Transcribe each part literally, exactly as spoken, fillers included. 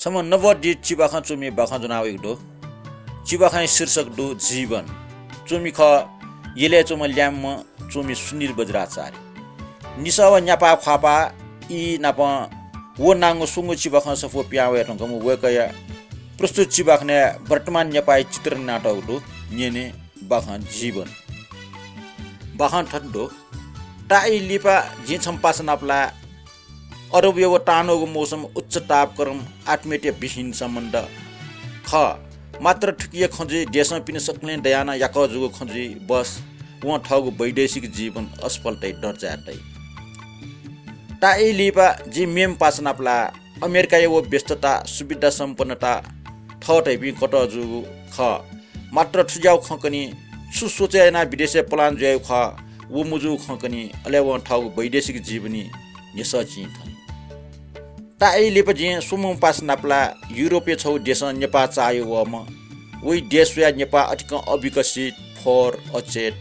छम्ह नवोदित चिबाखं च्वमि बाखं ज्वना वइगु दु। चिबाखंया शीर्षक दु जीवन। च्वमि खः यलय् च्वंम्ह ल्याय्म्ह च्वमि सुनिल बज्राचार्य। निसः व न्यापा ख्वापा ई नापं व नांगु स्वंगू चिबाखं सफू पिहां वये धुंकूम्ह वय्कःया प्रस्तुत चिबाखनय् वर्तमान नेपाःया चित्रण यानातःगु दु। न्यने बाखं जीवन। बाखं थथे दु। ताःई लिपा जिं छम्ह पासा नापलाये। अरबया व तांन्वःगु मौसम, उच्च तापक्रम, आत्मीयता विहीन सम्बन्ध खः। मात्र थुकिया खँ जुइ, देशं पिने सकलें दयाः नं याकः जूगु खँ जुइ, बस वं थःगु वैदेशिक जीवन असफलताया दर्जाय् तइ। ताःई लिपा जिं मेम्ह पासा नापलाये। अमेरिकाया व व्यस्तता, सुविधा सम्पन्नता थः धइपिं कतः जूगु खः। मात्र थुज्याःगु खँ कनी, छु सोचे यानाः विदेशय् पलान जुयागु खः, व मजूगु खँ कनी, अले वं थःगु वैदेशिक जीवनी न्ह्यसः चिं थनी। ताःई लिपा जिं स्वम्ह पासा नापलाये। युरोपया छगू देशं नेपाः चाःह्यू वःम्ह, वइ देश स्वयाः नेपाः अतिकं अविकसित, फोहोर, अचेत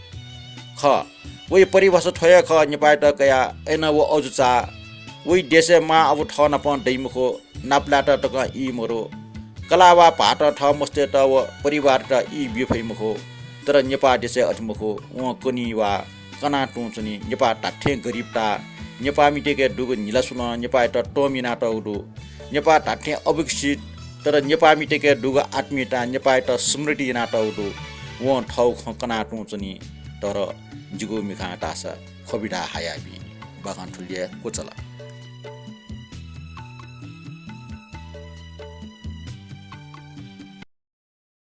खः। वइ परिभाषा थ्व हे खः, नेपाःयात कयाः अय्नं व अजू चाः। वइ देशय् मां अबु थः नापं दइ मखु, नापलायेत तकं ई मरु। कलाः वा भाःतं थः मस्तय्त व परिवारयात ई बी फइ मखु। तर नेपाः देशय् अथे मखु, वं कनी वा कनाः तुं च्वनी। नेपाः धात्थें गरिब ताः। नेपाःमितय्के दुगु न्हिलासुलं नेपाःयात तःमि यानातःगु दु। नेपाः धात्थें अविकसित, तर नेपाःमितय्के दुगु आत्मीयतां नेपाःयात समृद्धि यानातःगु दु। वं थःगु खँ कनाः तुं च्वनी, तर जिगु मिखां धाःसा ख्वबि धाः हायाबी। बाखं थुलि हे क्वचाल।